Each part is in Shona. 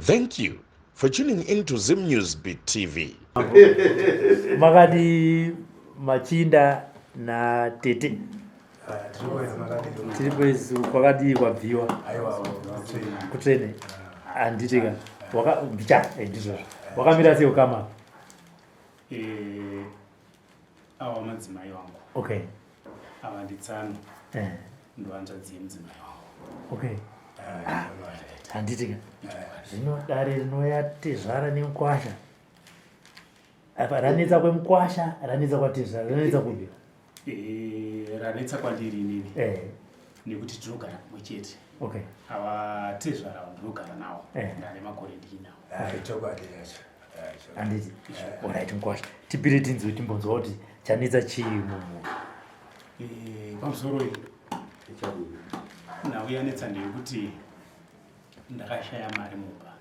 Thank you for tuning in to Zim News Beat TV. Makadi machinda na tete. Tiripo isu kwakadii kwabviwa kutsvene handiti ka mbicha eh, ndizvozvo wakamira sei ukama eh, awa madzimai wangu okay ava nditsano eh. ndohanzvadzi yemudzimai wangu okay ah, handiti ka zvino dare rinouya tezvara nemukwasha apa ranetsa kwemukwasha ranetsa kwatezvara ranetsa kupi eh, ranetsa kwandiri inini eh. nekuti tinogara pamwe chete okay ava tezvara ava ndinogara nawo eh. ndane makore ndiinawo chokwadi chacho handiti orit mukwasha tipire tinzwe timbonzwa kuti chanetsa chii mumhu eh, pamusoro iyi nhau yanetsa ndeyekuti ndakashaya mari mumba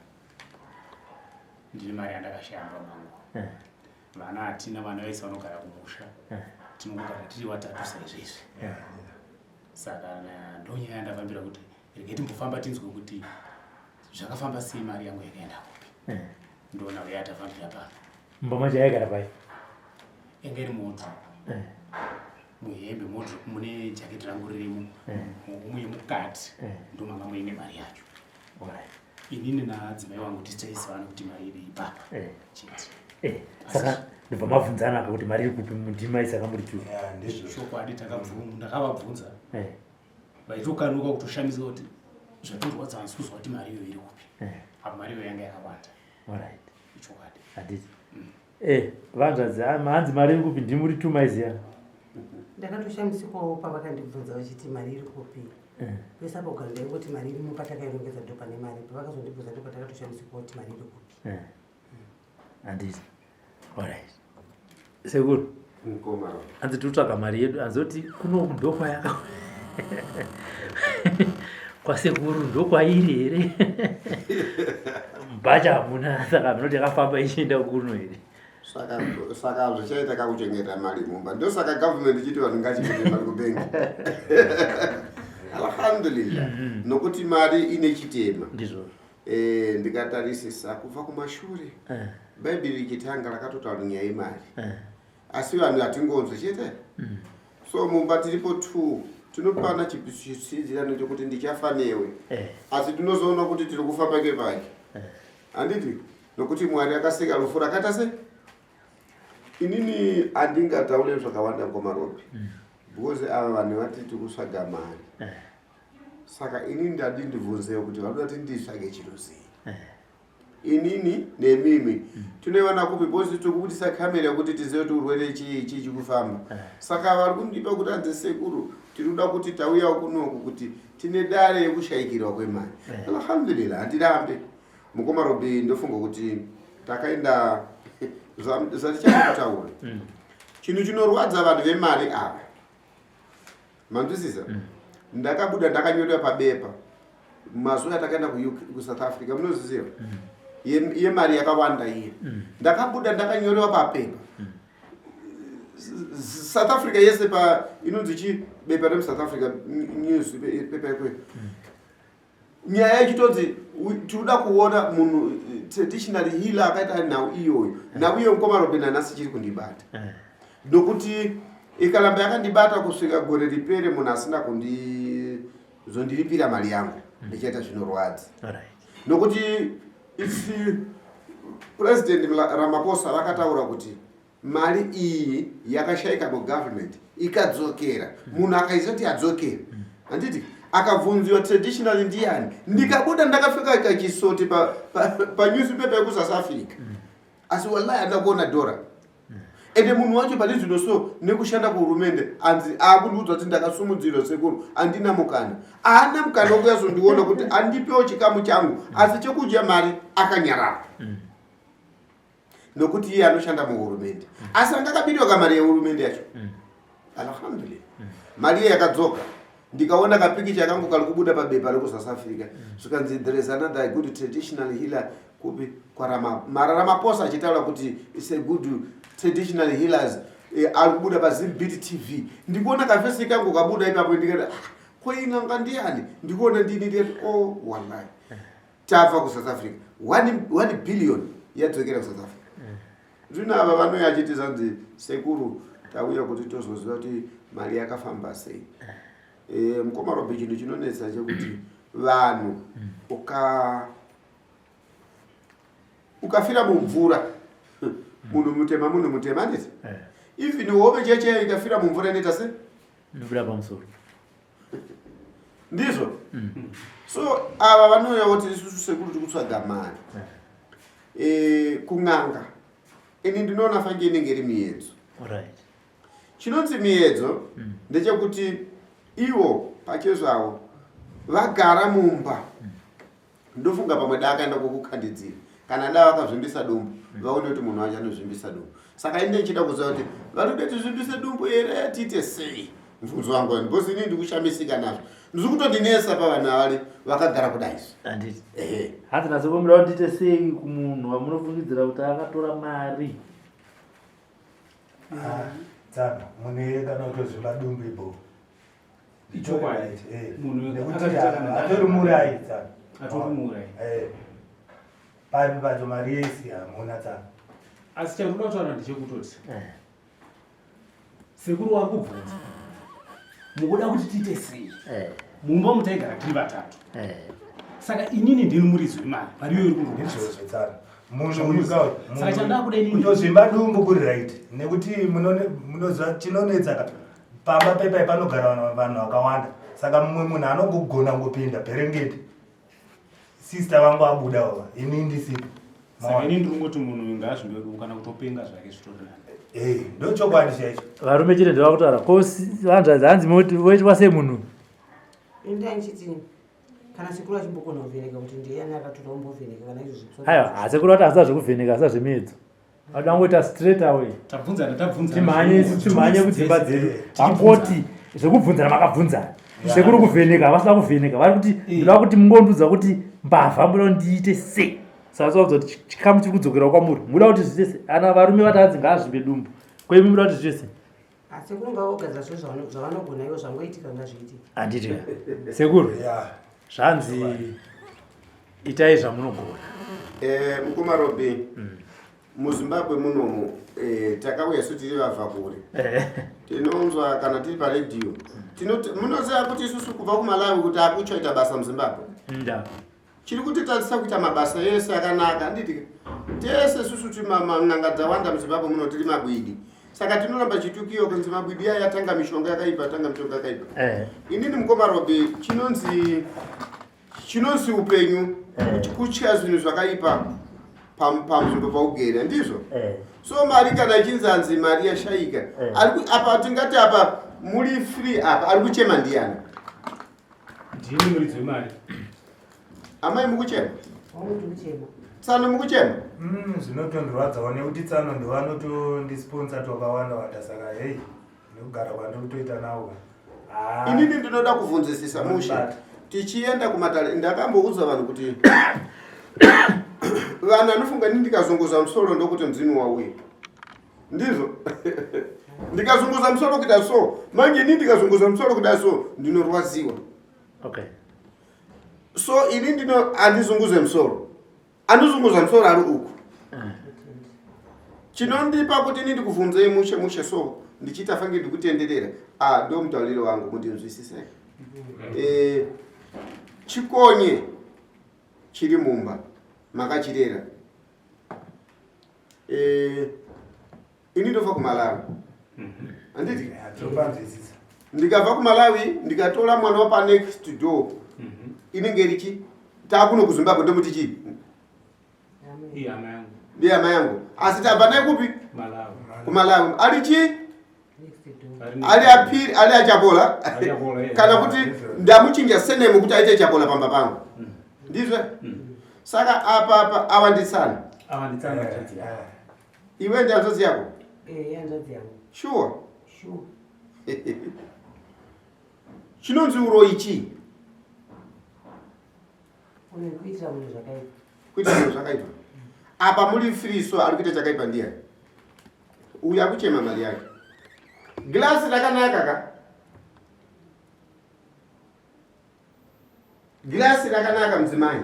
ndine mari yandakashaya mumba mangu eh. vana hatina vana vese vanogara kumusha eh. tinongogara tiri vatatu saizvezvi saka ndonyaya yandafambira kuti rege timbofamba tinzwe kuti zvakafamba sei mari yangu yakaenda kupi eh. ndoona uye atafambira pano mumba macho yaigara pai yanga iri muwardrobe eh. muhembe muwardrobe mune jaketi rangu ririmo eh. muye mukati ndomanga muine mari yacho inini nadzimai wangu tichaisivana kuti mari iri ipapa chete saka ndobva mabvunzana ka kuti mari iri kupi mundima isaka muri tu chokwadi ndakavabvunza vaitokanuka kutoshamisika kuti zvatorwadza hanzi kuzwa kuti mari iyo iri kupi eh. apa mari iyo yanga yakawanda Alright. Ichokwadi. Handiti. Eh, vanzvadzi ah, hanzi mari iri kupi ndimuri tu maiziya. Ndakatoshamisikawo pavakandibvunza vachiti mari iri kupi. Eh. Pese apa kugara ndaingoti mari irimo patakairongedza ndopane mari. Pavakazondibvunza ndopandakatoshamisikawo kuti mari iri kupi. Eh. Handiti. Alright. Sekuru. Mukoma. Hanzi tiri mari yedu hanzi kuti kunoku ndokwayaka kwasekuru ndokwairi here mbacha hamuna saka munoti yakafamba ichienda kuno here saka saka zvichaita kakuchengeta mari mumba ndosaka government ichiti vanhu ngachengete mari kubengi alhamdulillah nokuti mari ine chitema ndizvozvo Eh, ndikatarisisa kubva kumashure eh. bhaibheri richitanga rakatotaura nyaya yemari eh. asi vanhu hatingonzwi chete so mumba tiripo two tinopana chitsidzirano chekuti ndichafa newe asi tinozoona kuti tiri kufa pake pake handiti nokuti mwari akasika rufu rakaita se inini handingataure zvakawanda ngomarobi because ava vanhu vati tiri kutsvaga mari saka inini ndadi ndibvunzewo kuti vanoda kuti nditsvage chiruzii eh. inini nemimi tinoiwana kupi because tiri kubudisa kamera yekuti tizive kuti urwere chii chii chikufamba eh. saka vari kundipa kuti anzi sekuru tiri kuda kuti tauyawo kunoku kuti tine dare yekushayikirwa kwemari eh. alhamdulillah handirambe mukoma robi ndofunga kuti takaenda zvatichada kutaura chinhu chinorwadza vanhu vemari ava manzwisisa ndakabuda ndakanyorera pabepa mazuva atakaenda kusouth africa munozviziva yemari yakawanda iye ndakabuda ndakanyorewa papepa south africa yese pa inonzi chi bepa remusouth africa news pepa ikweyo nyaya ichitonzi tinoda kuona munhu traditional healer akaita nhau iyoyo nhau iyo mukoma robin nanhasi chiri kundibata eh. nokuti ikaramba yakandibata kusvika gore ripere munhu asina kundizondiripira mari yangu ndichaita zvinorwadza nokuti its president Ramaphosa vakataura kuti mari iyi yakashaika mugovernment ikadzokera munhu akaisa kuti adzokera handiti akabvunziwa traditionally ndiani ndikabuda ndakapfeka kachisoti panewspaper pa, pa yekusouth africa asi wallahi handina kuona dhora ende munhu wacho pane zvino so nekushanda kuhurumende anzi akundiudza kuti ndakasumudzirwa sekuru handina mukana haana mukana wekuyazondiona kuti andipewo chikamu changu asi chekudya mari akanyarara nokuti iye anoshanda muhurumende asi anga akabiriwa kamari yehurumende yacho alhamdulillah mari iye yakadzoka ndikaona kapikicha kangu kari kubuda pabepa rekusouth africa zvikanzi there is another good traditional healer kupi kwaramaposa achitaura kuti is a good traditional healers eh, ari kubuda pazimbit tv ndikuona kafesi kangu kabuda ipapo ndikati ah, ko in'anga ndiani ndikuona ndini ndikati oh wallahi tabva kusouth africa 1 billion yadzokera kuSouth Africa. Zvino ava vanouya achiti zvanzi sekuru tauya kuti tozoziva kuti mari yakafamba sei. Eh, mukoma Robi, chinhu chinonetsa chekuti vanhu ukafira mumvura, munhu mutema, munhu mutema, handiti? Even hove chaichaiyo ikafira mumvura inoita se Inobuda pamusoro. Ndizvo. So ava vanouya voti isusu sekuru tiri kutsvaga mari. Kun'anga ini ndinoona fange inenge iri miedzo. Chinonzi miedzo ndechekuti ivo pachezvavo vagara mumba, ndofunga pamwe da akaenda kwokukhandidzira kana da vakazvimbisa dumbu, vaone kuti munhu wacho anozvimbisa dumbu. Saka ine ndichida kuziva kuti vari kuda tizvimbise dumbu here, tiite sei? Mubvunzo wangu wani, because inini ndikushamisika nazvo, ndiri kutondinesa pavanhu avari vakagara kudai. Handiti? Ehe. Hanzi nasekuru, muda kuti ndiite sei kumunhu wamunofungidzira kuti akatora mari? Ah, tsano munhu kana kutozvimba dumbu ibo. Ichokwadi. Munhu nekuti akatoita kana atori muurayi, tsano. Atori muurayi. Papi pacho mari yesi hamuna, tsano. Asi chandoda kutaura ndechekutoti sekuru wari kubvunza, mukuda kuti tiite sei? Mumba mutaigara tiri vatatu. Saka inini ndini muridzi wemari, mari iyoyo iri kundorwadza. Ndizvozvo, tsano. Munhu uyu Saka chandaa kuda inini kutozvimba dumbu kuri right, nekuti munoziva chinonetsa ka, pamba pepai panogara vanhu vakawanda, saka mumwe munhu anongogona kungopinda bherengeti, sister vangu abuda ova, ini ndisipo. Saka ini ndiri kungoti munhu uyu ngaazvimbe dumbu kana kutopenga zvake, zvitori nani. Eh, ndochokwadi chaicho. Varume chete ndovakutaura ko vanzvadzi hanzi voitwa sei munhu? Indai nchiti kana sekuru achimbokona kuvheneka kuti ndiyani akatora, umbovheneka kana izvo. Aiwa, hasekuru vati asina zvekuvheneka, asina zvemiedzo, vada kungoita straight away. Tabvunzana, tabvunzana. Timhanye isu, timhanye kudzimba dzedu. Vakoti zvekubvunzana makabvunzana, sekuru kuvheneka havasina kuvheneka, vari kuti ndoda kuti mungondudza kuti mbavha muda kuti ndiite sei. Saka tovaudza kuti chikamu chiri kudzokera kwamuri, muda kuti zviite sei? Ana varume vati hanzi ngaazvimbe dumbu, kwemi muda kuti zviite sei? Sekuru ngavogadzira zvinhu zvavanogona ivo, zvangoitika ngazviitike. Handiti sekuru? Zvanzi itai zvamunogona. Mukoma Robi, muZimbabwe munomu takauya isu tiri vabva kure. Tinonzwa kana tiri paredhiyo, munoziva kuti isusu kubva kuMalawi kuti akuchaita basa muZimbabwe. Nda Chiri kutitarisa kuita mabasa ese akanaka, handiti? Tese isusu tiri n'anga dzawanda muZimbabwe muno, tiri mabwidi, saka tinoramba chitukiyo kunzi mabwidi aya atanga mishonga yakaipa, atanga mishonga yakaipa. Inini mukoma Robi, chinonzi upenyu kutya zvinhu zvakaipa panzvimbo paugere, ndizvo. So mari kana ichinzi hanzi mari yashayika, apa tingati apa muri free, apa ari kuchema ndiani? Ndini muridzi wemari. Amai mukuchema? Wangu tikuchema. Tsano mukuchema? Zvinotondorwadzawo nekuti tsano ndovanotondisponsor twakawanda wanda, saka hei, nekugara kwandiri kutoita nawo. Ah, Inini ndinoda kuvhunzisisa mushe. Unondibata. Tichienda kumatare ndakamboudza vanhu kuti vanhu vanofunga ini ndikazunguza musoro ndokuti mudzimu wauya, ndizvo. Ndikazunguza musoro kuita so, manje ini ndikazunguza musoro kuda so ndinorwadziwa. So ini ndino handizunguze musoro, andizunguza musoro ari uku. Chinondipa kuti ini ndikuvhunzei mushe mushe so ndichiita fange ndikutenderera, ah, ndo mutauriro wangu, mundinzwisise. Chikonye chiri mumba makachirera. Ini ndobva kuMalawi, handiti? Topanzwisisa. Ndikabva kuMalawi ndikatora mwana wapa next door, inenge irichi taakuno kuZimbabwe, ndomuti chii? Iye hama yangu. Ndiye hama yangu, asi tabva naye kupi? Malawi. KuMalawi. Ari chii? Next door. Ali apiri, ali achapola. Achapola, yeah. Kana kuti ndamuchinja surname kuti aite Chapola pamba pangu, ndizvo. Saka apa apa awa nditsana. Ava nditsana hanzvadzi yangu. Iwe ndi hanzvadzi yako? Eh, hanzvadzi yangu. Sure? Sure. Chinonzi uroyi chii? Une kuitira munhu zvakaipa. Kuita zvinhu zvakaipa. Apa muri free, so ari kuita chakaipa ndiyani? Uyu akuchema mari yake. Gilasi rakanaka ka, gilasi rakanaka mudzimai.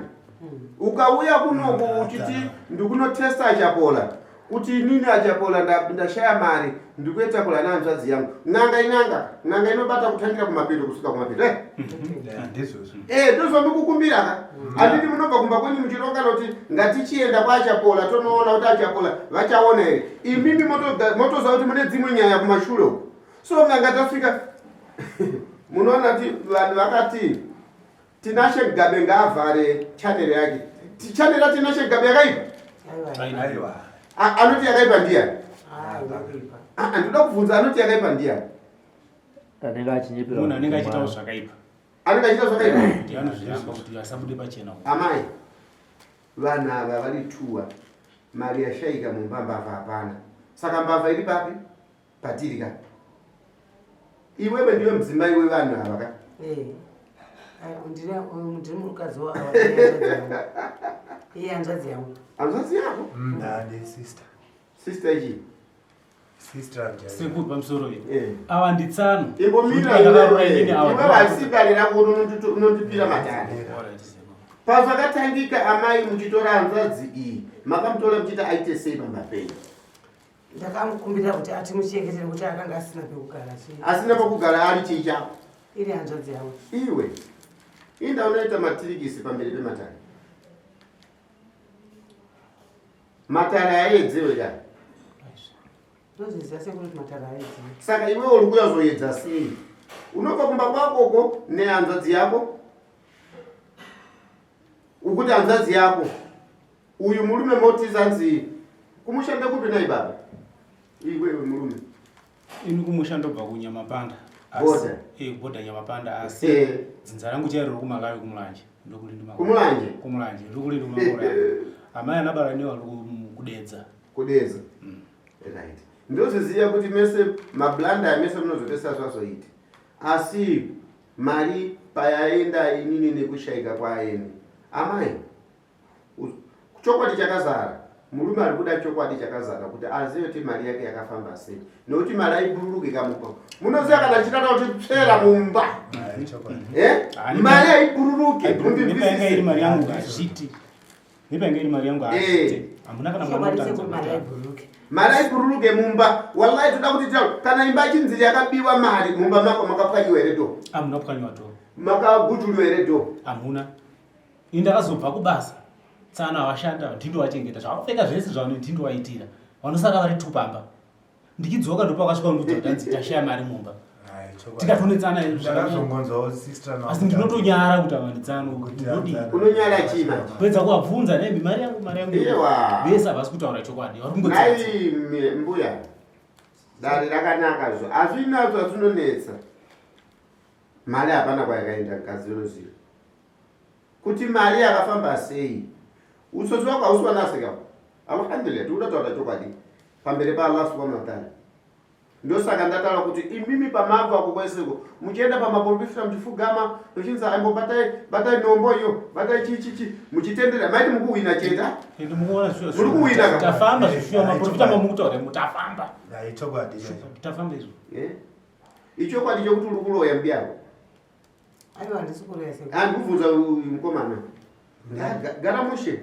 Ukauya kunoku uchiti ndikunotesta Achapola kuti inini Achapola ndashaya mari ndikuita kula nehanzvadzi yangu. N'anga in'anga, n'anga inobata kutangira kumapeto kusvika kumapeto. Eh? Ndizvozvo. Eh, ndozvandikukumbira ka. Handiti munobva kumba kwenyu muchirongana kuti ngatichienda kwaAchapola tonoona kuti Achapola vachaona here. Imimi motoziva kuti mune dzimwe nyaya kumashure uko. So n'anga tasvika munoona kuti vanhu vakati Tinashe Mugabe ngaavhare channel yake. Channel yaTinashe Mugabe yakaipa? Aiwa. Anoti yakaipa ndiyani? Ndinoda kubvunza anoti yakaipa ndiyani? Anenge achinyepera. Munhu anenge achiitawo zvakaipa. Anenge achiita zvakaipa? Ndiye anozviramba kuti asabude pachena. Amai, vanhu ava vari tuwa. Mari yashaika mumba mbavha hapana. Saka mbavha iri papi? Patiri ka. Iwewe ndiwe mudzimai wevanhu ava ka. Eh. Ndiri mukadzi wavo. Iye hanzvadzi yangu. Hanzvadzi yako? Mm, ndi sister. Sister ichi? Sister njani. Sekuru pamusoro iyi. Eh. Ava nditsano. Imbomira iwewe. Iwewe haisi dare rako unondipira matare. Pazvakatangika amai muchitora hanzvadzi iyi, makamutora muchiita aite sei pamba penyu? Ndakamukumbira kuti atimuchengete nekuti akanga asina pekugara. Asina pekugara ari chii chako? Iri hanzvadzi yangu. Iwe. Inda unoita matirikisi pamberi pematare. Matare aedzewe ka. Ndozviziva sekuru kuti matare aedzewe. Saka iwe uri kuyazoedza sei? Unobva kumba kwakoko nehanzvadzi yako? Ukuti hanzvadzi yako uyu murume moti zanzi kumusha ndekupi nai baba? Iwe murume. Ini kumusha ndobva kuNyamapanda. Border. Eh, border Nyamapanda asi eh. Dzinza rangu chairo riri kuMalawi kuMulanje. Ndokuri ndima. Kumulanje. Kumulanje ndokuri ndima. Amai anabara newa kudedza. Kudedza. Right. Ndozviziva kuti mese mablanda mese munozotesa zvazoita. Asi mari payaenda inini nekushaika kwaeni. Amai chokwadi chakazara. Murume ari kuda chokwadi chakazara kuti azive kuti mari yake yakafamba sei. Nekuti mari aibururuke kamupa. Munoziva kana chitata kuti tsvera mumba. Eh? Mari aibururuke. Mundinzwisise. Iri mari yangu hazviti. Nepainge iri mari yangu hazviti. Hamuna kana mwana utanza. Mari aibururuke. Mari aibururuke mumba. Wallahi toda kuti tau kana imba chinzi yakabiwa mari mumba mako makapwanyiwa here do? Hamuna kupwanyiwa do. Makagujuliwa here do? Hamuna. Ini ndakazobva kubasa. Tsano havashanda ndindovachengeta zvavakapfeka zvese zvavano ndindovaitira. Vanosara vari tupamba. Ndichidzoka ndopakasvika kundiudza kuti hanzi tashaya mari mumba. Tikatonetsana ndakazongonzwawo sister na asi ndinotonyara kuti ava nditsano ndodii. Unonyara chii manje? Kupedza kuvabvunza nemi mari yangu mari yangu. Ewa. Vese havasi kutaura chokwadi vari kungotsatsa. Nhai mbuya. Dare rakanaka zvo. Hazvina zvazvinonetsa. Mari hapana kwayakaenda mukadzi unoziva. Kuti mari yakafamba sei. Utsotsi wako hausi wanasika. Alhamdulillah tikuda kutaura chokwadi pamberi paAllah subhanahu wa ta'ala. Ndosaka ndataura kuti imimi pamabva uko kweseko muchienda pamaprofita muchifugama muchinzi ambo batai batai nombo iyo batai chi chi chi muchitendera maiti mukuwina chete. Ende mukuona zvishuwa. Muri kuwina ka? Tafamba zvishuwa maprofita mamukutaura mutafamba. Dai chokwadi chacho. Tafamba izvo. Eh? Ichokwadi chokuti uri kuroya mbiyangu. Aiwa handisi kuroya sekuru. Handikubvunza uyu mukomana. Gara mushe.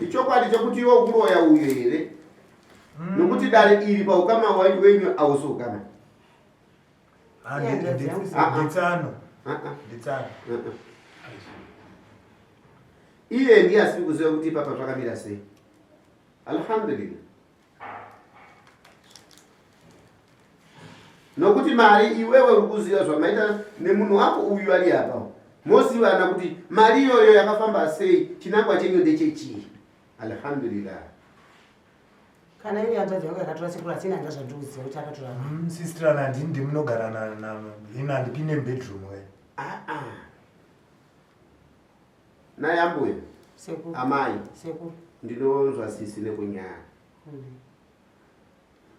Ichokwadi chokuti iwe ukuroya uyo here? Nokuti dare iri paukama wenyu hausi ukama. Nditsano. Nditsano. Iye ndiye asiri kuziva kuti ipapa zvakamira sei. Alhamdulillah. Nokuti mari iwewe uri kuziva zvamaita nemunhu wako uyu ari apa. Mozivana kuti mari iyoyo yakafamba sei, chinangwa chenyu ndechechii. Alhamdulillah. Kana iri hanzvadzi yangu yakatora sekuru asi ini handina zvandikuziva kuti akatora mari. Sister na ndini ndimunogara na na ini handipinde mubedroom we. Ah ah. Naye ambuya. Sekuru. Amai. Sekuru. Ndinonzwa sisi nekunyara.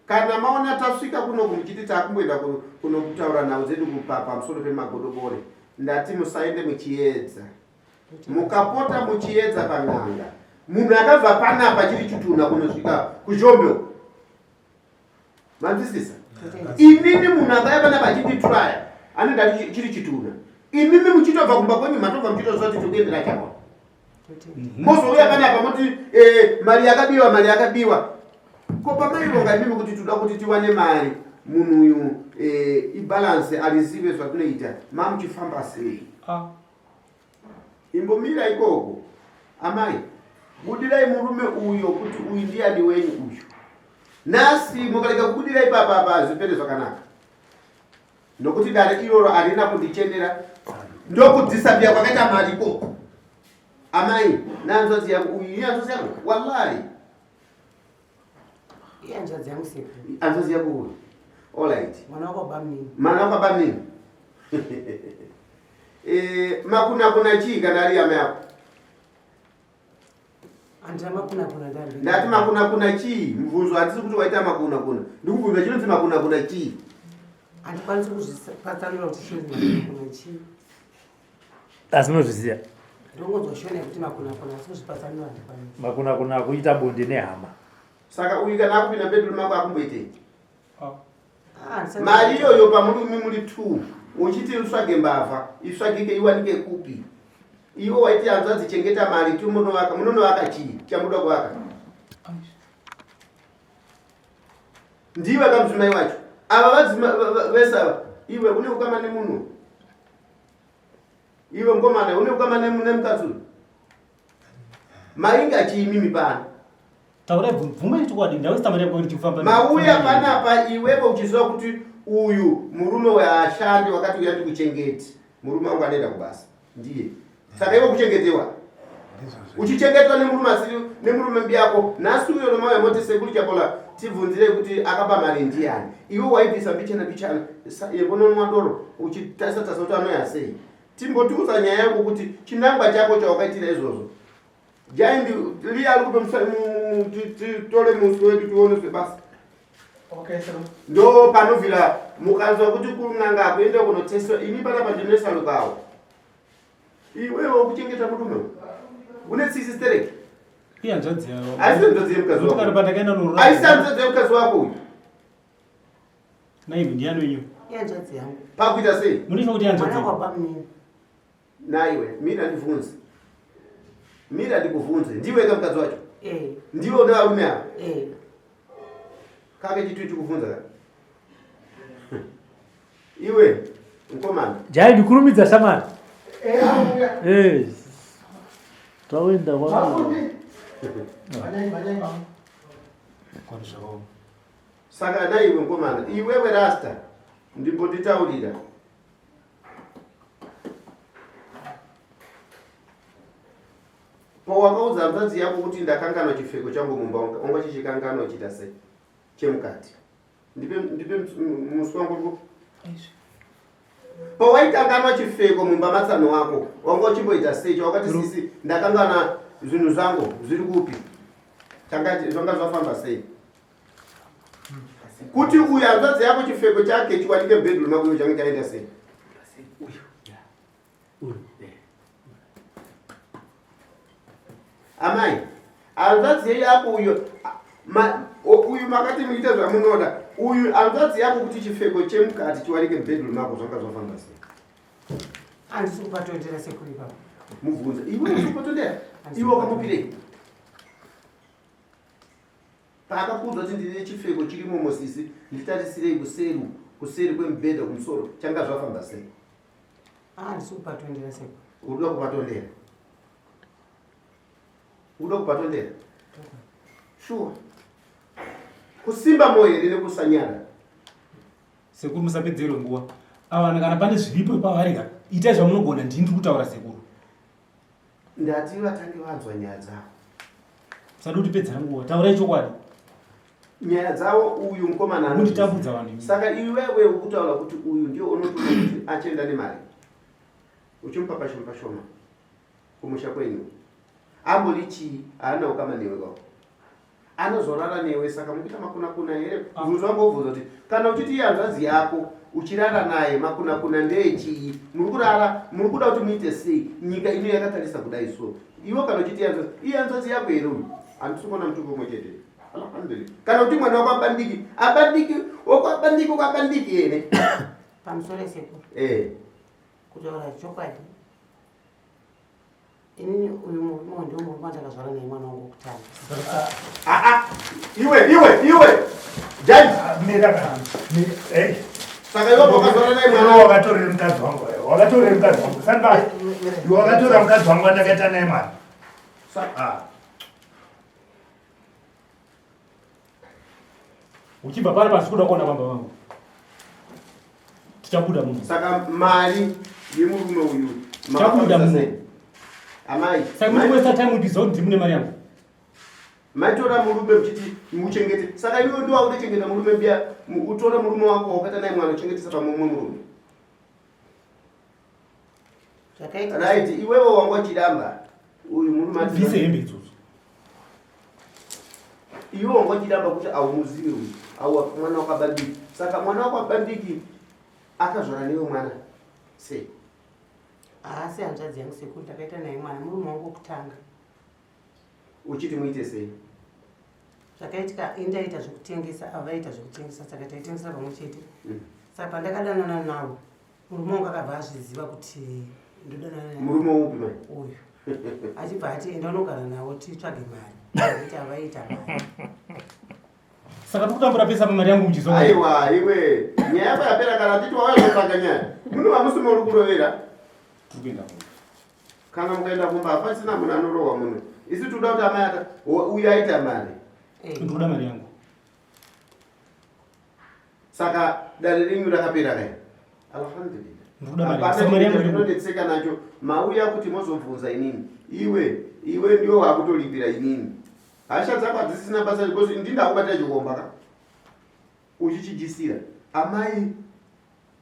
Kana maona tasvika kunoku muchiti takumboenda kunokutaura nhau dzedu pamusoro pemagodobori, ndati musaende muchiedza. Mukapota muchiedza pan'anga, munhu akabva panapa chiri chitunha kunosvika kuZhombe uko. Manzwisisa? Imimi munhu akauya panapa achititraya anenge ati chiri chitunha. Imimi muchitobva kumba kwenyu matobva muchitoziva kuti tiri kuendera chakwa. Mozouya panapa moti eh, mari yakabiwa, mari yakabiwa. Ko pamaironga imimi kuti toda kuti tiwane mari, munhu uyu eh, ibalance arizive zvatinoita, mamuchifamba sei? Ah. Imbomira ikoko amai, budirai murume uyo kuti uyu ndiyani wenyu uyu. Nhasi mukarega kubudira ipapa apa hazvipere zvakanaka, nokuti dare iroro harina kundichenera, ndokudisapia kwakaita mari ikoko. Amai nehanzvadzi yangu, uyu ihanzvadzi yangu, wallahi. Ihanzvadzi yangu sekuru. Hanzvadzi yako uyu. Alright. Mwana wako bamnini. Mwana wako bamnini. Eh, makuna kuna chii kana ari amai ako? Andina makuna kuna ndambi. Ndati makuna kuna chii? Mubvunzo handisi kuti waita makuna kuna. Ndikubvunza chinonzi makuna kuna chii? Handikwanisi kuzvipatsanura kuti chinonzi makuna kuna chii. Asi munozviziva? Ndongonzwa shona yekuti makuna kuna asi kuzvipatsanura handikwanisi. Makuna kuna kuita bonde nehama. Saka uyu kana akupinda bedroom mako akumboitei? Ah, handisati- Mari iyoyo pamuri imi muri 2 uchiti utsvage mbavha itsvagike iwanike kupi? Iwe waiti hanzvadzi chengeta mari timunovaka, munonovaka chii chamunoda kuvaka? Ndiwe kamudzimai wacho. Ava vadzima vese ava, iwe une ukama nemunhu. Iwe mukomana une ukama nemukadzi uyu. Mainga chii mimi pano? Taurai bvuma chokwadi, ndawisita mari yako kuti chifamba. Mauya panapa iwewe uchiziva kuti uyu murume weashandi wakati uya ndikuchengeti. Murume wangu anoenda kubasa. Ndiye. Saka iwe kuchengetewa. Uchichengetwa nemurume asiri nemurume mbiyako. Nhasi uyo nomauya moti sekuru Chapola tibvunzirei kuti akaba mari ndiyani. Iwe waibvisa mbichana mbichana yekunonwa doro uchitarisa tarisa kuti anoya sei. Timbotiudza nyaya yako kuti chinangwa chako chawakaitira izvozvo. Giant Liya ari kupe titore musi wedu tioneswe basa. Okay, sir. Ndo panobvira mukanzwa kuti kun'anga akuenda kunotestwa, ini panapa ndinoisa rukawo. Iwewe ukuchengeta murume une tsitsi stereki. Iye hanzvadzi yavo. Haisi hanzvadzi yemukadzi wako. Kana pandakaenda norora. Haisi hanzvadzi yemukadzi wako uyu. Naiwe ndiani wenyu? Iye hanzvadzi yangu. Pakuita sei? Munoita kuti hanzvadzi. Mwana wabamnini. Naiwe, mira ndibvunze. Mira ndikubvunze. Ndiwe ka mukadzi wacho? Eh. Ndiwe une varume ava? Eh. Kake chitu chikubvunza ka? Iwe, mukomana. Jai ndikurumidza shamari. Eh, Eh. Tawenda kwa. Saka naiwe mukomana, iwewe rasta ndimbonditaurira. Pawakaudza hanzvadzi yako kuti ndakanganwa chipfeko changu mumba, wanga chichikanganwa chiita sei? Chemukati. Ndipe ndipe musi wangu uri Pawaikanganwa chipfeko mumba matsano wako, wanga uchimboita sei? Chawakati sisi ndakanganwa zvinhu zvangu zviri kupi? Changa zvanga zvafamba sei? Kuti uyu hanzvadzi yako chipfeko chake chiwanike mubedroom mako iwe change chaenda sei? Amai, hanzvadzi yako uyo uyu makati muite zvamunoda. Uyu hanzvadzi yako kuti chipfeko chemukati chiwanike mubedroom mako zvanga zvafamba sei? Handisi kupatondera sekuru ipapo. Mubvunze. Iwe usiri kupatondera? Iwe wakamupirei? Paakakuudza kuti ndine chipfeko chirimo mosisi, nditarisirei kuseri, kuseri kwemubhedha kumusoro, changa zvafamba sei? Handisi kupatondera sekuru. Unoda kupatondera? Unoda kupatondera? Sure. Kusimba moyo here nekusanyara? Sekuru musapedzerwe nguva. Ava kana pane zviripo pavari ka, itai zvamunogona, ndini ndiri kutaura sekuru. Ndati vatange vanzwa nyaya dzavo. Musada kutipedzera nguva, taurai chokwadi. Nyaya dzavo uyu mukomana anonditambudza vanhu imi. Saka iwewe ukutaura kuti uyu ndiye unotoona kuti achienda nemari. Uchimupa pashoma pashoma kumusha kwenyu. Ambori chii haana ukama newe kwako. Anozorara newe saka mukuita makunakuna here? Mubvunzo wangu wobvunza kuti kana uchiti iye hanzvadzi yako uchirara naye makunakuna ndeyechii? Muri kurara muri kuda kuti muite sei? Nyika ino yakatarisa kudai so. Iwe kana uchiti iye hanzvadzi, iye hanzvadzi yako here uyu? Handisi kuona mutupo umwe chete. Alhamdulillah. Kana kuti mwana wako abandiki, abandiki, wako abandiki, wako abandiki here? Pamusoro sekuru. Eh. Kutaura chokwadi. Inini uyu murume uyu ndiwo murume wandakazvara naye mwana wangu wokutanga. Ah, ah. Iwe iwe iwe. Jaji. Mira kana. Hey. Saka iwe wakazvara naye mwana wako. Wakatorera mukadzi wangu. Wakatorera mukadzi wangu. Sandbai. Iwe wakatora mukadzi wangu wandakaita naye mwana. Ah. Uchibva pari pasi kuda kuona baba vangu. Tichabuda muno. Saka mari yemurume uyu Tichabuda muno. Amai. Saka muri kuwaste time kuti zoti mune mari yangu. Maitora murume muchiti muchengete. Saka iwe ndiwo wakutochengeta murume mbiya utore murume wako wakata naye mwana uchengetesa pamwe murume. Zvakaita. Right, iwewe wanga uchiramba uyu murume ati Bvise hembe idzodzo. Iwe wanga uchiramba kuti haumuzivi uyu. Au mwana wakabandiki. Saka mwana wakabandiki akazvara newe mwana. Sei? Haasi hanzvadzi yangu sekuru ndakaita naye mwana murume wangu wokutanga. Uchiti muite sei? Zvakaitika ini ndaita zvekutengesa ava vaiita zvekutengesa saka taitengesa pamwe chete. Saka pandakadanana navo murume wangu akabva azviziva kuti ndodanana naye. Murume upi mai? Uyu. Achibva ati enda unogara navo titsvage mari. Nekuti avaita mari. Saka tikutambura pesa pamari yangu muchizo. Aiwa iwe nyaya yako yapera kana titi wauya kutsvaga nyaya. Muno hamusi muri kurovera. Tikuenda kumba. Kana mukaenda kumba hapasina munhu anorohwa muno. Isu tinoda kuti amai ata uyu aita mari. Ndikuda mari yangu. Saka dare renyu rakapera kai? Alhamdulillah. Ndikuda mari. Hapana Saka mari yangu chinhu iri chinonetseka nacho. Mauya kuti mozobvunza inini. Iwe, iwe ndiwe wakutolipira inini. Hasha dzako hadzisina basa because ndini ndakubatira chikomba ka. Uchichijisira. Amai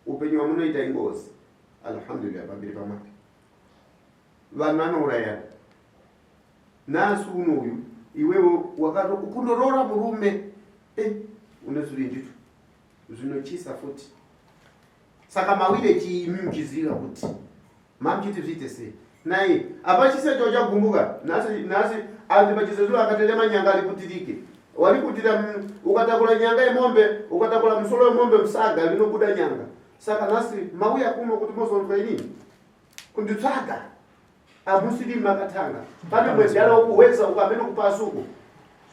upenyu hwamunoita ingozi. Alhamdulillah pamberi paMwari. Vanhu vanourayana. Nhasi uno uyu iwewe wakato kundoroora murume eh une zvivindi tu zvinochisa futi. Saka mawire chii imi muchiziva kuti mamuchiti zviite sei? Nai apa chisecho chagumbuka nhasi nhasi anzi pachisecho akaterema nyanga rikutirike. Warikutira ukatakura nyanga yemombe ukatakura musoro wemombe musaga rinobuda nyanga. Saka nhasi mauya kuno kuti mozonzwa inini kunditsvaga hamusiri makatanga pane mwedara wokuhweza uko amene kupasi uko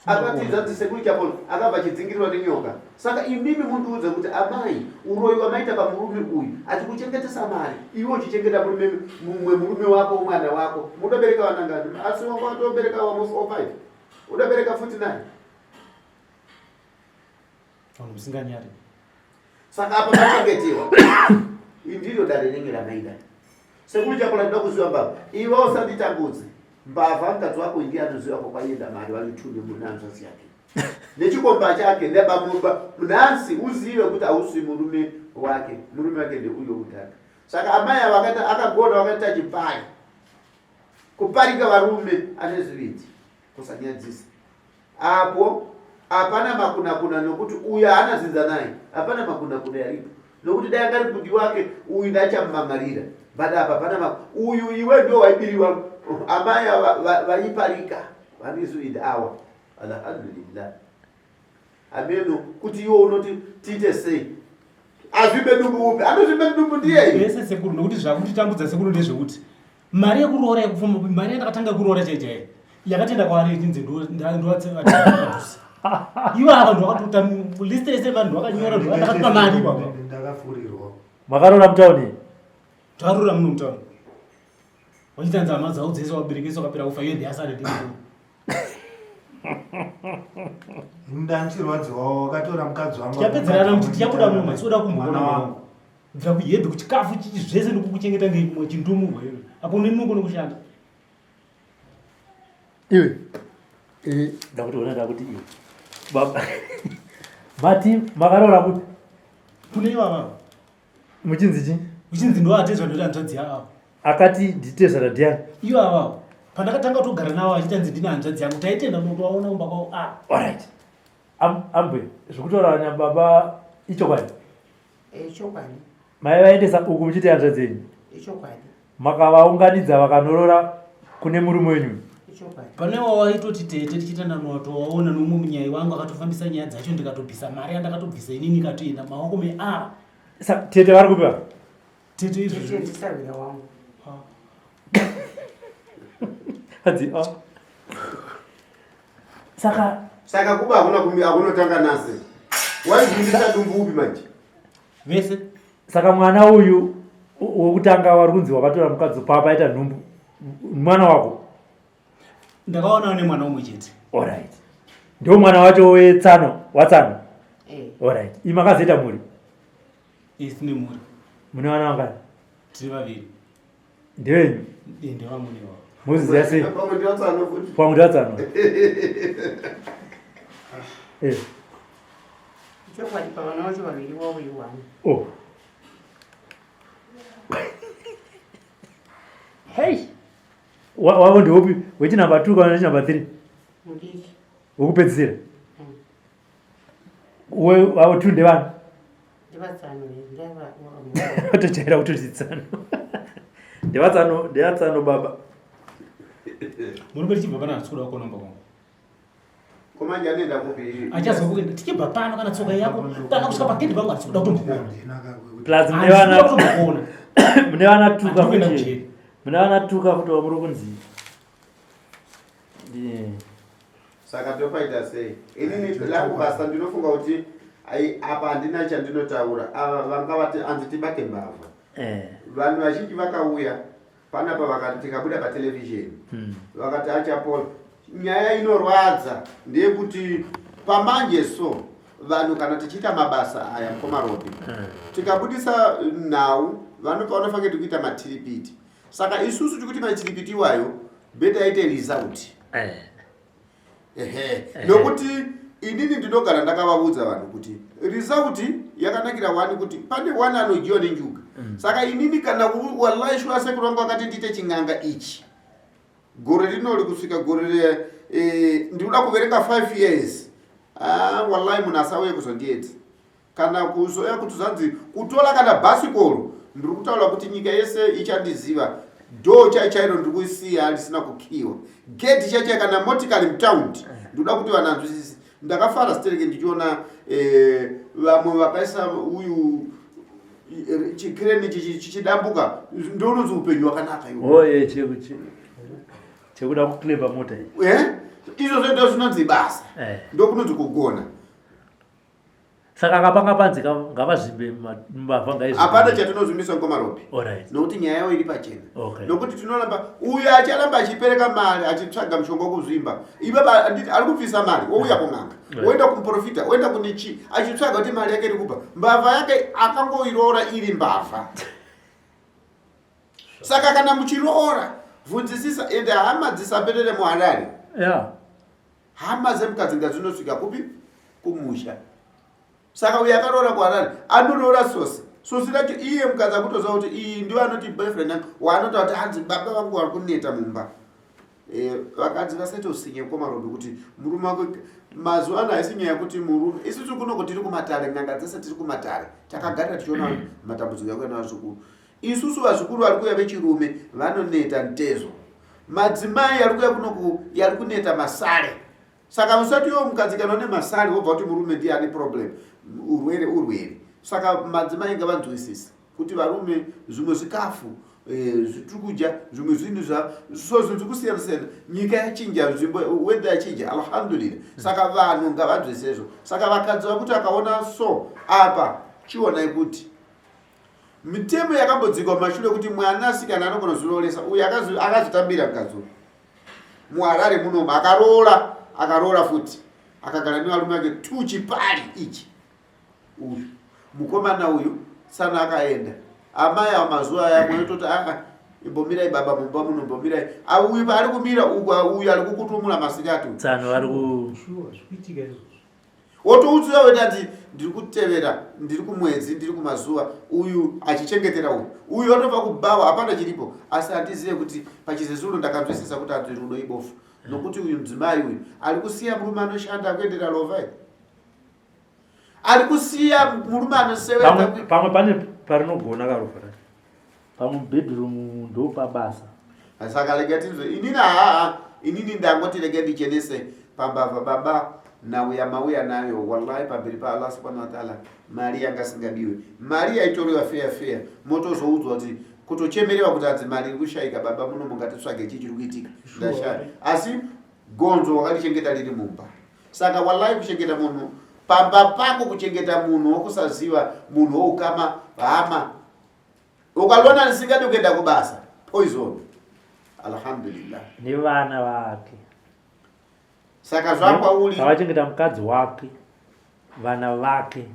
akatiza dzisekuru chapono akabva achidzingirirwa nenyoka saka imimi mundiudze kuti amai uroyi wamaita pamurume uyu achikuchengetesa mari iwe uchichengeta murume mumwe murume wako mwana wako munobereka vana ngani asi wanga watobereka wa 5 unobereka futi naye Vanhu musinganyari. Saka apa machengetiwa. Indiro dare ringe ramaida. Sekuru chako ndoda kuziva mbavha. Iwe usanditambudze. Mbavha mukadzi wako ndiye anoziva kwakwaenda mari vari tune munanzvadzi yake. Nechikomba chake nebamuba nhasi uzive kuti hausi murume wake. Murume wake ndeuyo kutanga. Saka amai ava akaita akagona vakaita chipari. Kuparika varume ane zvivindi kusanyadzisa. Apo hapana makunakuna nokuti uyu haana zinza naye, hapana makunakuna yaripo nokuti dai angari bhudhi wake uyu ndachamumamarira but apa hapana ma uyu iwe ndio waibiriwa amai ava vaiparika vanizuid awa alhamdulillah ameno kuti iwe unoti tiite sei azvimbe dumbu upi anozvimbe dumbu ndiye yese sekuru nokuti zvakutitambudza sekuru ndezvekuti mari yekuroora yekufamba mari yandakatanga kuroora chai chai yakatenda kwaari ichinzi ndovatsevadusi ivo ava ndovakatota list rese vanhu vakanyora ndovakatopa mari ivava ndakafurirwa makaroora mutauni takaroora muno mutauni wachitanza hama dzavo dzese vabereki vese vakapera kufa iye ndiyasare ndimukuru ndanchirwadziwawo wakatora mukadzi wangu tichapedzerana kuti tichabuda muno masoda kumboona Mwana wangu. wangu Kubvira kuhembe kuchikafu chichi zvese ndikukuchengeta ngekumwe chindumurwa iwe. Apo une nungo nekushanda. Iwe. Eh, ndakuti ona ndakuti iwe. Baba. Mati makaroora kupi? Kune ivava. Muchinzi chi? Muchinzi ndo atezva ndoita hanzvadzi yavo. Akati nditezvara ndiani? Ivava. Pandakatanga kutogara navo achitanzi ndine hanzvadzi yangu taitenda kutovaona kumba kwavo. Ah. All right. Ambwe zvekutaura nababa ichokwadi. Ichokwadi. Mai vaendesa uku muchiti hanzvadzi yenyu. Ichokwadi. Makavaunganidza vakanorora kune murume wenyu. Ichokwadi. Pane wawaitoti tete tichitenda notowaona nomumwe munyai wangu akatofambisa nyaya dzacho ndikatobvisa mari yandakatobvisa inini ikatoenda maoko me a. Sa tete vari kupi? Tete izvo. Tete ndisahwira wangu. Hanzi ah. Saka Saka kuba hakuna hakunotanga nasi. Waizvimbisa dumbu upi manje? Vese. Saka mwana uyu wekutanga wari kunzi wakatora mukadzi papa aita nhumbu mwana wako? Ndakaonawo nemwana umwe chete. Alright. Ndiwo mwana wacho wetsano, watsano. Eh. Alright. Imi makazoita mhuri? Isi tine mhuri. Mune vana vangani? Tiri vaviri. Ndevenyu? Eh, ndevamune wavo. Moziziva sei? Pamwe ndiwatsano futi. Pamwe ndiwatsano. Eh. Chokwadi pavana vacho vaviri wavo iwani. Oh. Hey. Wavo ndeupi? Wechinumber 2 kana wechinumber 3? Mudiki. Wekupedzisira. Wavo 2 ndevani? Ndivatsano, ndeva. Vatojaira kutoti tsano. Ndevatsano, ndevatsano baba. Murume tichibva pano hatisi kuda kukonomba kwangu. Komanje anoenda kupi? Achazwa kuenda tichibva pano kana tsoka yako kana kusvika pagedhi pangu hatisi kuda kutombokuona. Plus mune Handisi kuda vana kutombokuona. mune vana tuka Handisi kuenda futi. kujeri. Mune vana tuka futi wamuri kunzi. Ndi Saka topaita sei? Inini langu basa ndinofunga kuti ai apa handina chandinotaura. Ava vanga vati anzi tibate mbavha. Vanhu vazhinji vakauya panapa vakati tikabuda patelevhizheni. Vakati achapola. Nyaya inorwadza ndeyekuti pamanje so vanhu kana tichiita mabasa aya mukoma Robi tikabudisa nhau vanopa vanofanira kuita matiripiti. Saka isusu tikuti matiripiti iwayo beta aite result. Ehe. Nokuti inini ndinogara ndakavaudza vanhu kuti result yakanakira wani kuti pane wani anodyiwa nenjuga. Saka inini kana wallahi shuwa sekuru vangu vakati ndiite ching'anga ichi gore rinori kusvika gore re ndinoda kuverenga 5 years. Wallahi munhu asauye kuzondiedza. Kana kuzoya kuti zvanzi kutora kana bhasikoro, ndiri kutaura kuti nyika yese ichandiziva. Dhoo chai chairo ndiri kuisiya risina kukiwa. Gedhi chai chai kana motikari mutaundi. Ndinoda kuti vanhu vanzwisise. Ndakafara stereke ndichiona vamwe vakaisa uyu chikireni chichidambuka. Ndounonzi upenyu hwakanaka iwo. Oye, chekuda kuclever mota iyi. Izvozvo ndo zvinonzi basa. Ndokunonzi kugona. Saka akapanga panzi ngavazvimbe mbavha ngaizvimbe. Hapana chatinozvimbisa ngoma Robi. Alright. Nokuti nyaya yawo iri pachena. Okay. Nokuti tinoramba uyu acharamba achipereka mari achitsvaga mushonga wekuzvimba. Iwe anditi ari kubvisa mari wouya kun'anga. Right. Woenda kumuprofita, woenda kune chi achitsvaga kuti mari yake iri kubva. Mbavha yake akangoiroora iri mbavha. Saka kana muchiroora bvunzisisa ende hama dzisaperere muHarare. Hama dzemukadzi ngadzinosvika kupi? Kumusha. Saka uyu akaroora kuHarare anoroora sosi. Sosi racho iye mukadzi akutoziva kuti iyi ndiyo anoti boyfriend yangu waanotaura kuti hanzi baba vangu vari kuneta mumba. Vakadzi vasaite usinye mukoma Robi kuti murume wako mazuva ano haisi nyaya yekuti murume isusu kunoko tiri kumatare n'anga dzese tiri kumatare takagarira tichiona matambudziko akuenda vazukuru. Isusu vazukuru vari kuuya vechirume vanoneta ntezo. Madzimai ari kuuya kunoku yari kuneta masare. Saka usati iwe mukadzi kana une masare wobva kuti murume ndiye ane problem. Urwere urwere. Saka madzimai ngavanzwisise kuti varume zvimwe zvikafu zvitiri kudya zvimwe zvinhu zva so zvinhu zviri kusiyana siyana. Nyika yachinja, nzvimbo weather yachinja, alhamdulillah. Saka vanhu ngavanzwisise izvo. Saka vakadzi vakuti akaona so apa chionai kuti mitemo yakambodzikwa mumashure kuti mwana asikana anogona kuzvirooresa uyu akazvitambira mukadzi uyu muHarare munomu akaroora, akaroora futi akagara nevarume vake 2 chipari ichi. Uyu mukomana uyu sana akaenda amai ava mazuva aya mwanototi aa imbomirai baba mumba muno mbomirai. Uyu paari kumira uku uyu ari kukutumura masikati uyu. Tsano vari ku Shuwa, zvikuitika izvozvo. Wotoudzira weta ati ndiri kutevera, ndiri kumwedzi, ndiri kumazuva, uyu achichengetera uyu. Uyu anobva kubhawa, hapana chiripo. Asi handizive kuti pachizezuro ndakanzwisisa kuti hanzi rudo ibofu. Nokuti uyu mudzimai uyu ari kusiya murume anoshanda akuendera rovha iyi. Ari kusiya murume anosevenza. Pamwe pane parinogona karovha racho. Pamwe bedroom ndo pabasa. Saka rega tinzwe. Inini haa, inini ndangoti rega ndichenese pambavha baba nauya mauya nayo wallahi pamberi pa Allah subhanahu wa ta'ala mari yanga singabiwe. Mari yaitoriwa fair fair motozoudzwa kuti Kutochemerewa kuti adzi mari iri kushaika baba muno mungatitsvage chii chiri kuitika. Ndashaya. Asi gonzo wakalichengeta riri mumba. Saka wallahi kuchengeta munhu pamba pako kuchengeta munhu wokusaziva munhu woukama hama ukaliona risingadi kuenda kubasa poison alhamdulillah nevana vake saka zvakwauri avachengeta mukadzi wake vana vake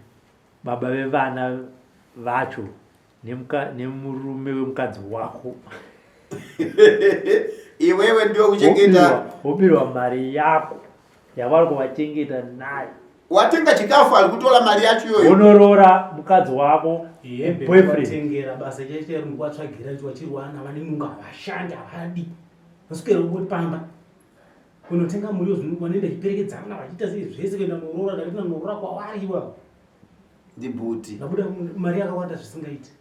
baba vevana vacho nemurume wemukadzi wako iwewe ndiwe kuchengeta wobirwa mari yako yavari kuvachengeta nayo watenga chikafu ari kutora mari yacho iyoyo unoroora mukadzi wako boyfriend basa chaite kuvatsvagira vachirwana vane nunga havashandi havadi vaswera pamba kunotenga muriwo zvino vanoenda chiperekedzana vachiita sei zvese kuenda noroora ndakuenda noroora kwavari iwavo ndibhuti ndabuda mari yakawanda zvisingaiti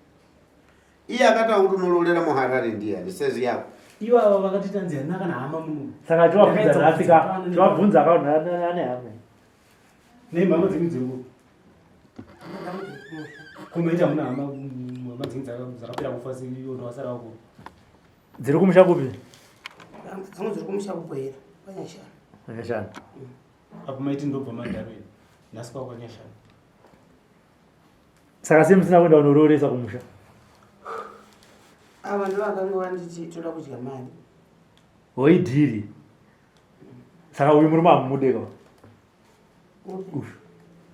iye akataura kuti unoroorera muharare ndiyani sezi yako ivava vakati tanzi handina kana hama muno saka tiwabvunza nhasi ka tiwabvunza ka ane hama nei mhama dzenyu dziri kupi kumaita hamuna hama hama dzenyu dzakapera kufa seiyo ndowasara wako dziri kumusha kupi Dzimwe dziri kumusha kuBuhera kwaNyashana. Kwanyashana. Apo maiti ndobva Mandarweni nhasi kwa kwaNyashana. Saka sei musina kuenda kunorooresa kumusha? Ava ndo vakanga vanditi toda kudya mari. Hoidhiri. Saka uyu murume hamumude ka? Uyu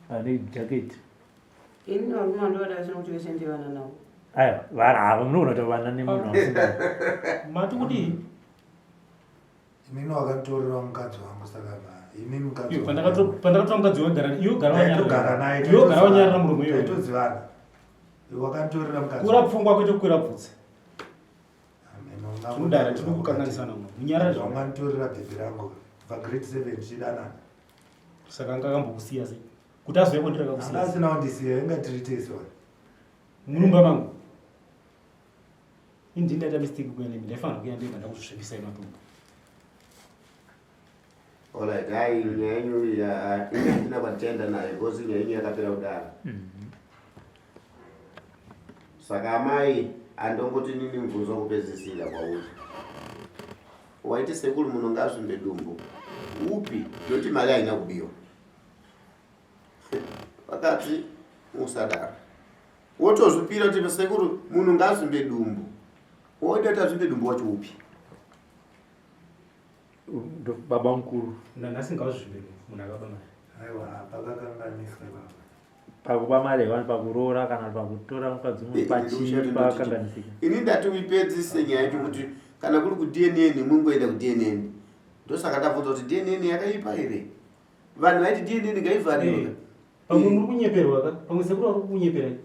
ane jacket. Ini varume vandovada vese nokuti vese ndevana navo. Aiwa, vana ava munogona kuti vana nemunhu wamusingadi. Mati kudii? Inini wakanditorera mukadzi wangu saka ini mukadzi Iyo, pandakatora mukadzi wagara iwe gara Ndaitogara naye iwe gara wanyarara muromo iyoyo. Taitozivana. Wakanditorera mukadzi Kura pfungwa kwete kukwira bvudzi. Amen, Tinodara tinokukanganisana muno. Munyarare zvako. Wanganditorera bhebhi rangu kubva grade 7 tichidanana. Saka anga akambokusiya sei? Kuti azouya kwandiri akakusiya. Anga asina kundisiya, inga tiri tese wani. Mumba mangu. Ini ndini ndaita mistake kuuya nemi, ndaifanira kuuya ndega ndakuzvisvibisai matumbu. Alright, hayi nyaya yenyu ya ini handina kwandichaenda nayo because nyaya yenyu yakapera kudaro. Saka amai andongoti nini mubvunzo wekupedzisira kwauri. Waiti sekuru munhu ngaazvimbe dumbu. Upi? Ndoti mari haina kubiwa. Vakati usadaro. Wotozvipira kuti sekuru munhu ngaazvimbe dumbu. Woda kuti azvimbe dumbu wacho upi? Baba mukuru. Nanhasi ngazvimbe dumbu munhu akaba mari. Aiwa pakakanganiswa baba. Pakuba mari hewani pakuroora kana pakutora mukadzi umwe pachii pakakanganisika. Ini ndati uipedzise nyaya yacho kuti kana kuri kuDNA mungoenda kuDNA. Ndosaka ndabvunza kuti DNA yakaipa here? Vanhu vaiti DNA ngaivhariwe. Pamwe muri kunyeperwa ka? Pamwe sekuru vari kukunyeperai.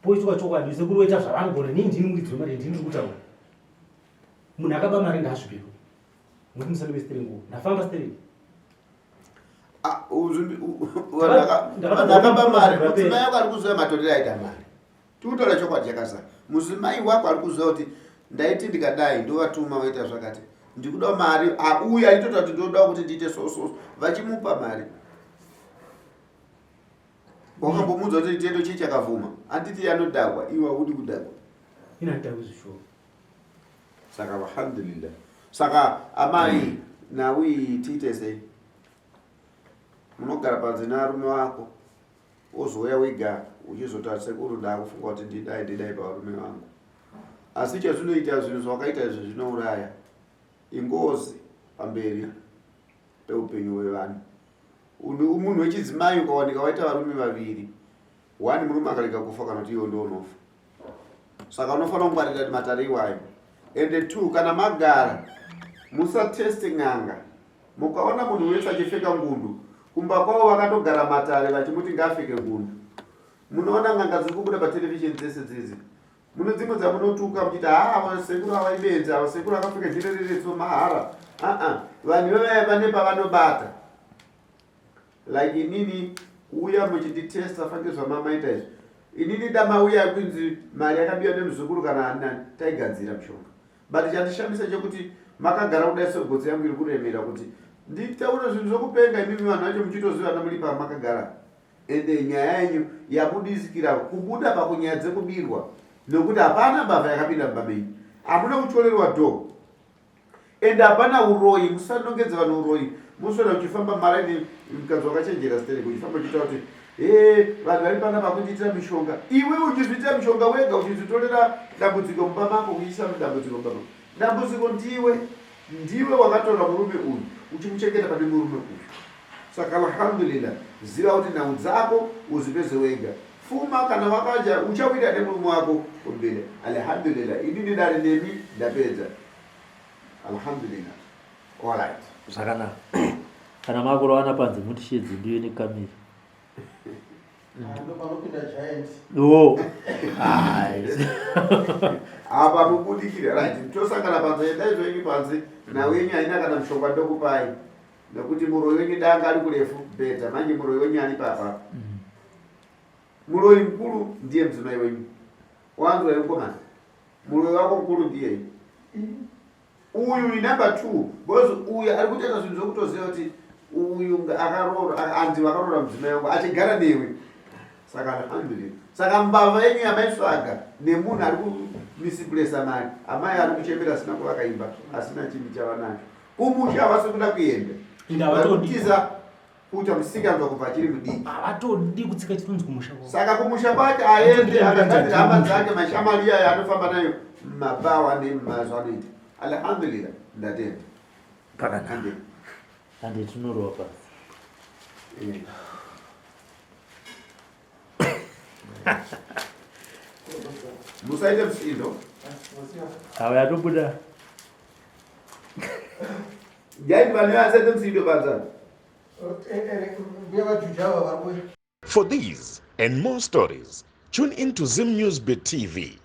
Poitwa chokwadi sekuru voita zvavanogona nii ndini muridzi wemari ndini ndiri kutaura. Munhu akaba mari ngaazvipirwe. Muti musandipe steering wheel. Ndafamba steering. Ah, vanhu akaba mari mudzimai wako ari kuziva matorero aita mari tikutaura chokwadi chakazara mudzimai wako ari kuziva kuti ndaiti ndikadai ndovatuma vaita zvakati ndikuda mari auya aitotaura kuti ndoda kuti ndiite so so vachimupa mari wakambomuudza kuti chitendo chii chakavhuma handiti anodhakwa iwe haudi kudhakwa Ini handidhakwi zvishuwa. Saka alhamdulillah. Saka amai nhau iyi tiite sei? Munogara panze nevarume vako wozouya wega uchizoti sekuru ndakufunga kuti ndidai ndidai pavarume vangu. Asi chazvinoita zvinhu zvawakaita izvi zvinouraya ingozi pamberi peupenyu hwevanhu. Munhu wechidzimai ukawanika waita varume vaviri, one murume akarega kufa kana kuti iwe ndiwe unofa. Saka unofanira kungwarira matare iwayo. Ende two, kana magara musateste n'anga. Mukaona munhu wese achipfeka ngundu, kumba kwavo vakatogara matare vachimuti ngaapfeke ngundu. Munoona n'anga dziri kubuda patelevision dzese dzidzi. Mune dzimwe dzamunotuka muchiti haa ava sekuru ava ibenzi ava sekuru akapfeka jira reretso mahara. Aa vanhu ivavaya vane pavanobata. Like inini kuuya muchinditesta fange zvamamaita izvi. Inini damauya kunzi mari yakabiwa nemuzukuru kana ani nani taigadzira mushonga. But chandishamisa chekuti makagara kudai sogotsi yangu iri kuremera kuti nditaure zvinhu zvokupenga imimi vanhu vacho muchitozivana muri pamakagara. Ende nyaya yenyu yabudisikira kubuda pakunyaya dzekubirwa. Nokuti hapana mbavha yakapinda mumba menyu. Hamuna kutyorerwa door. Ende hapana uroyi, musanongedza vanhu uroyi. Moswera uchifamba maraini mukadzi wakachenjera sterek uchifamba uchiita kuti hee vanhu vari pana vakundiitira mishonga. Iwe uchizviitira mishonga wega uchizvitorera dambudziko mumba mako kuisa dambudziko mumba mako. Dambudziko ndiwe. Ndiwe wakatora murume uyu uchimuchengeta pane murume uyu. Saka alhamdulillah ziva kuti nhau dzako uzipedze wega. Fuma kana wakadya uchawira nemurume wako kumberi. Alhamdulillah ini ndidare nemi ndapedza. Alhamdulillah. Alright. Zvakanaka. Kana makurowana panze mutishedze ndiwe nekamera. Ndopanopinda giant. Oh. Hai. Apa mubudikire right. Tosangana panze endai zvenyu panze. Nhau yenyu haina kana mushonga ndokupai. Nekuti muroyi wenyu danga ari kurefu beta manje muroyi wenyu ari papa. Muroyi mukuru ndiye mudzimai wenyu. Wanzwa here mukomana? Muroyi wako mukuru ndiye. Uyu inumber 2 because uyu ari kutoita zvinhu zvekutoziva kuti uyu akaroora anzi vakaroora mudzimai wangu achigara newe. Saka alhamdulillah. Saka mbavha yenyu yamaitsvaga nemunhu ari kumisipuresa mari amai ari kuchembera asina kuvaka imba asina chinhu chavanacho. Kumusha havasi kuda kuenda. Varikutiza kuita musikanzwa kubva achiri mudiki. Havatodi kutsika chitunzi kumusha kwavo. Saka kumusha kwake aende akagadzira hama dzake mashamwari iyayo anofamba nayo mumabhawa nemumazvanoita. Alhamdulillah ndatenda. Pakanaka. Hande tinorova pasi. Eh. Musaite musindo. Awa yatobuda. For these and more stories, tune in to Zim News Bit TV.